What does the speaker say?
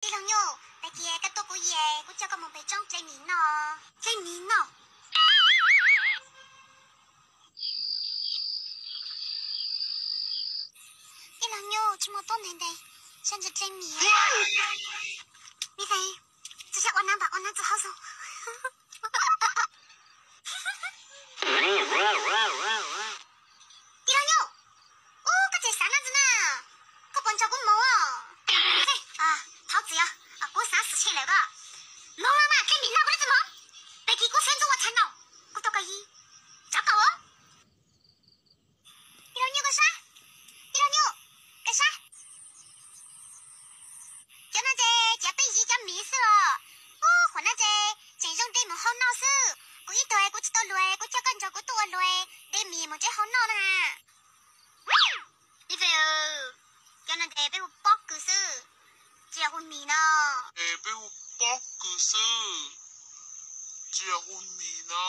Tij laug Nyuj, tag kis koj tuaj kuv yeej, kuv coj koj mus pem roob dle mis noj. Dle mis noj? Tij laug Nyuj, tsis muaj tuab ntev ntev, sab ntsis dle mis. Mi Feeb, tsis yog ua nab npam ua nab txog hauv xwb. Tij laug Nyuj, ub, koj tseem xav nab ntxiv na, koj puas nrog kuv mus? Thov txim, kuv xav xwm tsheb lawm koj. Mus los mas, dle mis no kuv twb tsis mus. Tag kis kuv xeeb ntxub ua tshais no, kuv tuaj koj ib, tsav koj os. Tij laug Nyuj koj sab, tij laug Nyuj koj sab. Cov no ces cov peb yig cov mis xwb os. Ub, qhuav no ces tseem zoo dle mus hau noj xwb. Kuv ib tug kuv tsis tau luag, kuv coj koj nrog kuv tuaj ua luag, dle mis mus tsev hau noj na. Ib Feeb, cov no ces peb hu pob kws xwb, tsis yog hu mis no. Es peb hu pob kws xwb, tsis yog hu mis no.